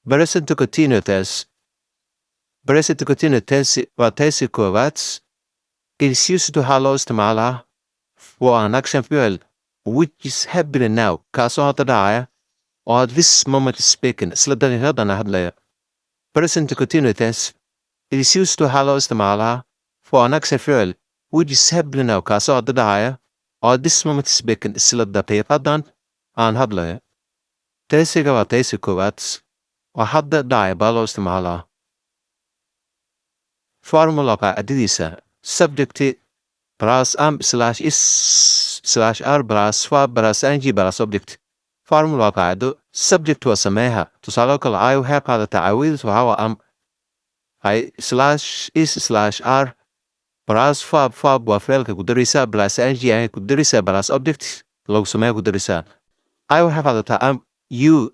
Present continuous tense. Present continuous tense waa tense koowaad. Is used, waxaa loo isticmaalaa, for an action verb which is happening now, kaasoo hadda dhacaya, oo at this moment speaking, isla daqiiqadan hadlaya. Present continuous tense is used, waxaa loo isticmaalaa, for an action verb which is happening now, kaasoo hadda dhacaya, oo at this moment speaking, isla daqiiqadan aan hadlaya. Tense-iga waa tense koowaad oo hadda dhacaya baa loo isticmaalaa. Formula, qaacidadiisa: subject plus am slash is slash are plus verb plus ing plus object. Formula, qaacido. Subject waa sameeha. Tusaale kale, I waxay qaadataa caawidis, waxaa waa am, I slash is slash are plus verb. Verb waa ficilka ku daraysaa, plus ing ay ku daraysaa, plus object lagu sameeya ku daraysaa. I waxay qaadataa am, you,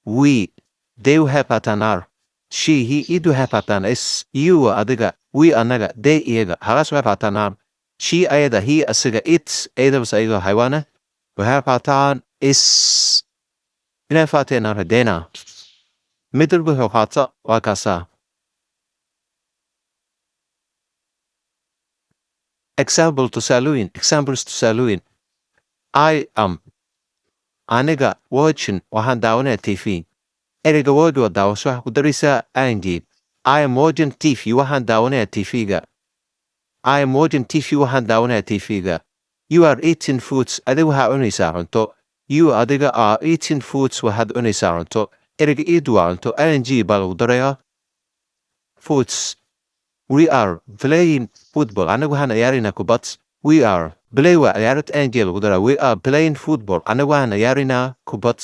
we, they waxay qaataan are, she, he, it waxay qaataan is. You waa adiga, we anaga, they iyaga, halaas waxay qaataan are, she ayada, he asiga, it ayada bas ayagoo xayawaana waxay qaataan is. Inay faateen radeena mid walba wuxuu qaata waa kaasaa. Example, tusaalooyin. Examples, tusaalooyin. I am, aniga, watching, waxaan daawanaya TV. Ereyga watch waa daawasho, waxaa ku daraysaa ing. I am watching TV, waxaan daawanaya TV-ga. I am watching TV, waxaan daawanaya TV-ga. You are eating foods, adiga waxaa cunaysaa cunto. You, adiga, are eating foods, waxaad cunaysaa cunto. Ereyga eat waa cunto, ing baa lagu darayaa foods. We are playing football, anagu waxaan ciyaaraynaa kubad. We are play waa ciyaarad, ing lagu daraa. We are playing football, anagu waxaan ciyaaraynaa kubad.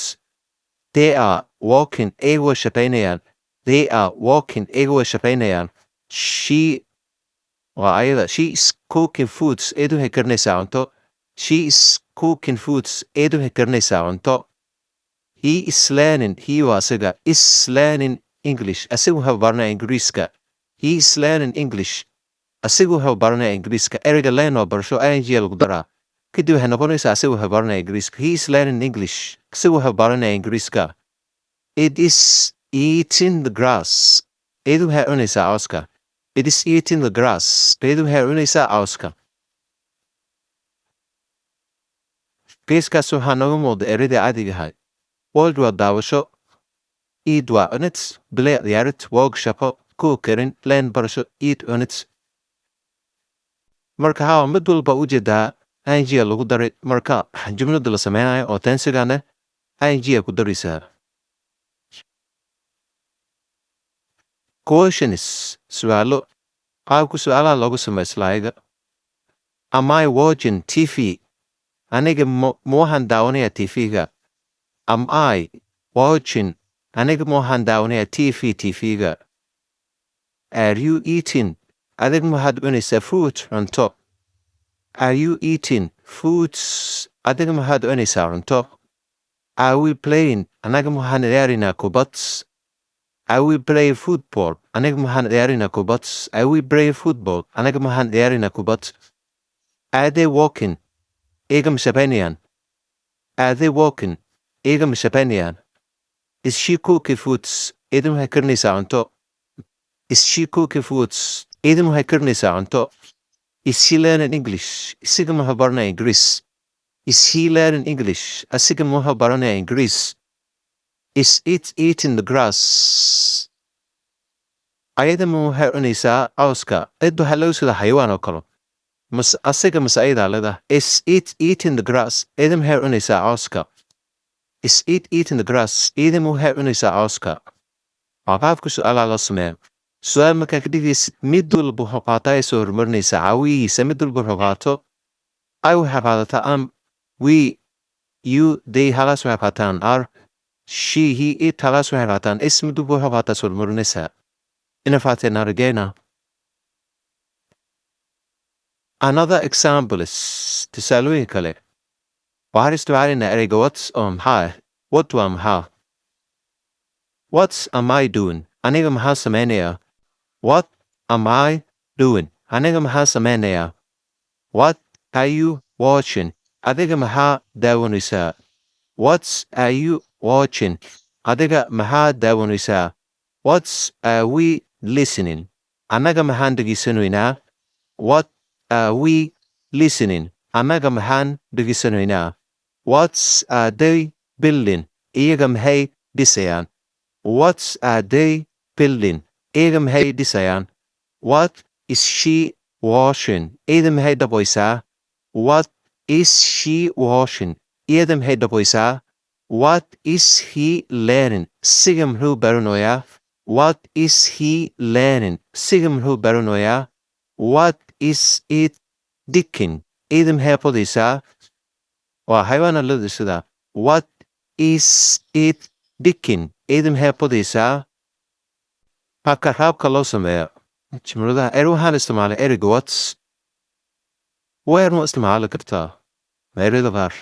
They are working, iyagu way shaqaynayaan. They are working, iyagu way shaqaynayaan. She waa ayada. She is cooking foods, iyadu waxay karinaysaa cunto. She is cooking foods, iyadu waxay karinaysaa cunto. He is learning, he waa asiga, is learning English, asigu wuxuu baranaya Ingiriiska. He is learning English, asigu wuxuu baranaya Ingiriiska. Ereyga learn waa barasho, ing lagu daraa, kadib waxay noqonaysaa asigu wuxuu baranaya Ingiriiska. He is learning English, asigu wuxuu baranaya Ingiriiska. It is eating the grass, iyadu waxay cunaysaa cawska. It is eating the grass, iyadu waxay cunaysaa cawska. Geeskaas waxaa nooga muuqda ereyada caadiga ahay. Watch waa daawasho, eat waa cunid, play ciyaarid, work shaqo, cook karin, learn barasho, eat cunid. Marka haa, mid walba ujeedaa ing lagu daray. Marka jumlada la sameynayo oo tense-igana ing ku daraysaa. Questions, su'aalo. Qaabka su'aalaha loogu sameeyo islaayiga. Am I watching TV? Aniga ma waxaan daawanayaa TV-ga? Am I watching, aniga ma waxaan daawanayaa TV, TV-ga? Are you eating, adig ma waxaad cunaysaa, food, cunto? Are you eating foods? Adiga ma waxaad cunaysaa cunto? Are we playing, anaga ma waxaan ciyaaraynaa kubad? Are we playing football? Anaga ma waxaan ciyaaraynaa kubad? Are we playing football? Anaga ma waxaan ciyaaraynaa kubad? Are they working? Iyaga ma shaqaynayaan? Are they working? Iyaga ma shaqaynayaan? Is she cooking foods? Iyadu waxay karinaysaa cunto. Is she cooking foods? Iyadu waxay karinaysaa cunto. Is he learning English? Isaga ma wuxuu baranaya Ingiriis? Is he learning English? Asiga ma wuxuu baranaya Ingiriis? Is it eating the grass? Ayada ma waxay cunaysaa cawska? Cid waxaa loo sida xayawaan oo kale. Mas asiga mase ayadaa leedahay. Is it eating the grass? Iyada maxay cunaysaa cawska? Is it eating the grass? Iyada ma waxay cunaysaa cawska? Waa qaabka su'aalaha loo sameeyo. Su'aal markaa ka dhigaysid, mid walba wuxuu qaataa ay soo horumarinaysaa caawiyihiisa. Mid walba wuxuu qaato. I waxay qaadataa am, we, you, they halaas waxay qaataan are, she, he, it halaas waxay qaataan is. Mid walba wuxuu qaataa soo horumarinaysaa. Ina faateen arageyna. Another example is, tusaalooyin kale. Waxaan isticmaalaynaa ereyga what oo maxaa ah. What waa maxaa. What am I doing? Aniga maxaa sameynayaa? What am I doing? Aniga maxaa sameynayaa? What are you watching? Adiga maxaa daawanaysaa? What are you watching? Adiga maxaad daawanaysaa? What's are we listening? Annaga maxaan dhegeysanaynaa? What are we listening? Annaga maxaan dhegeysanaynaa? What's are they building? Iyaga maxay dhisayaan? What are they building? Iyaga maxay dhisayaan? What is she washing? Iyada maxay dhaqaysaa? What is she washing? Iyada maxay dhaqaysaa? What is he learning? Siga muxuu baranayaa? What is he learning? Siga muxuu baranayaa? What is it digging? Iyada maxay qodaysaa? Waa xayawaana lada sida. What is it digging? Iyada maxay qodaysaa? Habka qaabka loo sameeyo jumladaha waxaan isticmaalay ereyga "what's", "where" ma isticmaali kartaa ereyada qaar.